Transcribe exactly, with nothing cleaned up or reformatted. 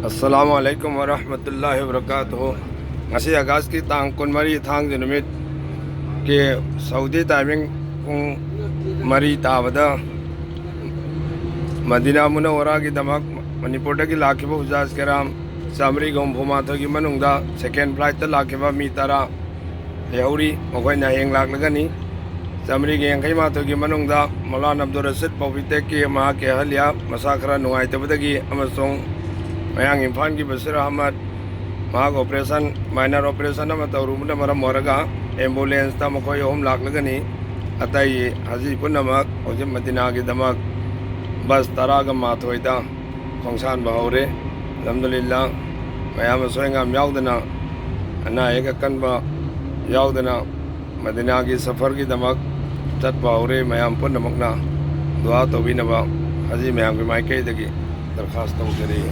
ꯑꯁꯂꯥꯃꯨ ꯑꯂꯥꯏꯀꯨꯝ ꯋꯔꯍꯃꯇꯨꯜꯂꯥꯍꯤ ꯋꯕꯔꯀꯥꯇꯨꯍꯨ꯫ ꯉꯁꯤ ꯑꯥꯒꯁꯀꯤ ꯇꯥꯡ ꯀꯨꯟꯃꯔꯤ, ꯊꯥꯡꯖ ꯅꯨꯃꯤꯠꯀꯤ ꯁꯥꯎꯗꯤ ꯇꯥꯏꯃꯤꯡ ꯄꯨꯡ ꯃꯔꯤ ꯇꯥꯕꯗ ꯃꯗꯤꯅꯥ ꯃꯨꯅꯧꯋꯔꯥꯒꯤꯗꯃꯛ ꯃꯅꯤꯄꯨꯔꯗꯒꯤ ꯂꯥꯛꯈꯤꯕ ꯍꯨꯖꯥꯖ ꯀꯦꯔꯥꯝ ꯆꯥꯃꯔꯤꯒ ꯍꯨꯝꯐꯨ ꯃꯥꯊꯣꯏꯒꯤ ꯃꯅꯨꯡꯗ ꯁꯦꯀꯦꯟ ꯐ꯭ꯂꯥꯏꯠꯇ ꯂꯥꯛꯈꯤꯕ ꯃꯤ ꯇꯔꯥ ꯂꯩꯍꯧꯔꯤ꯫ ꯃꯈꯣꯏꯅ ꯍꯌꯦꯡ ꯂꯥꯛꯂꯒꯅꯤ꯫ ꯆꯥꯃꯔꯤꯒ ꯌꯥꯡꯈꯩ ꯃꯥꯊꯣꯏꯒꯤ ꯃꯅꯨꯡꯗ ꯃꯧꯂꯥꯅ ꯑꯕꯗꯨꯜ ꯔꯁꯤꯗ ꯄꯥꯎꯕꯤꯇꯦꯛꯀꯤ ꯃꯍꯥꯛꯀꯤ ꯑꯍꯜꯌꯥ ꯃꯁꯥ ꯈꯔ ꯅꯨꯡꯉꯥꯏꯇꯕꯗꯒꯤ ꯑꯃꯁꯨꯡ ꯃꯌꯥꯡ ꯏꯝꯐꯥꯜꯒꯤ ꯕꯁꯤꯔ ꯑꯍꯃꯗ, ꯃꯍꯥꯛ ꯑꯣꯄꯔꯦꯁꯟ, ꯃꯥꯏꯅꯔ ꯑꯣꯄꯔꯦꯁꯟ ꯑꯃ ꯇꯧꯔꯨꯕꯅ ꯃꯔꯝ ꯑꯣꯏꯔꯒ ꯑꯦꯝꯕꯨꯂꯦꯟꯁꯇ ꯃꯈꯣꯏ ꯑꯍꯨꯝ ꯂꯥꯛꯂꯒꯅꯤ꯫ ꯑꯇꯩ ꯍꯖꯤ ꯄꯨꯝꯅꯃꯛ ꯍꯧꯖꯤꯛ ꯃꯗꯤꯅꯥꯒꯤꯗꯃꯛ ꯕꯁ ꯇꯔꯥꯒ ꯃꯥꯊꯣꯏꯗ ꯈꯣꯡꯁꯥꯟꯕ ꯍꯧꯔꯦ꯫ ꯑꯜꯍꯝꯗꯨꯂꯤꯜꯂꯥ, ꯃꯌꯥꯝ ꯑꯁꯣꯏ ꯑꯉꯥꯝ ꯌꯥꯎꯗꯅ, ꯑꯅꯥ ꯑꯌꯦꯛ ꯑꯀꯟꯕ ꯌꯥꯎꯗꯅ ꯃꯗꯤꯅꯥꯒꯤ ꯁꯐꯔꯒꯤꯗꯃꯛ ꯆꯠꯄ ꯍꯧꯔꯦ꯫ ꯃꯌꯥꯝ ꯄꯨꯝꯅꯃꯛꯅ ꯗꯨꯋꯥ ꯇꯧꯕꯤꯅꯕ ꯍꯖꯤ ꯃꯌꯥꯝꯒꯤ ꯃꯥꯏꯀꯩꯗꯒꯤ ꯗꯔꯈꯥꯁ ꯇꯧꯖꯔꯤ꯫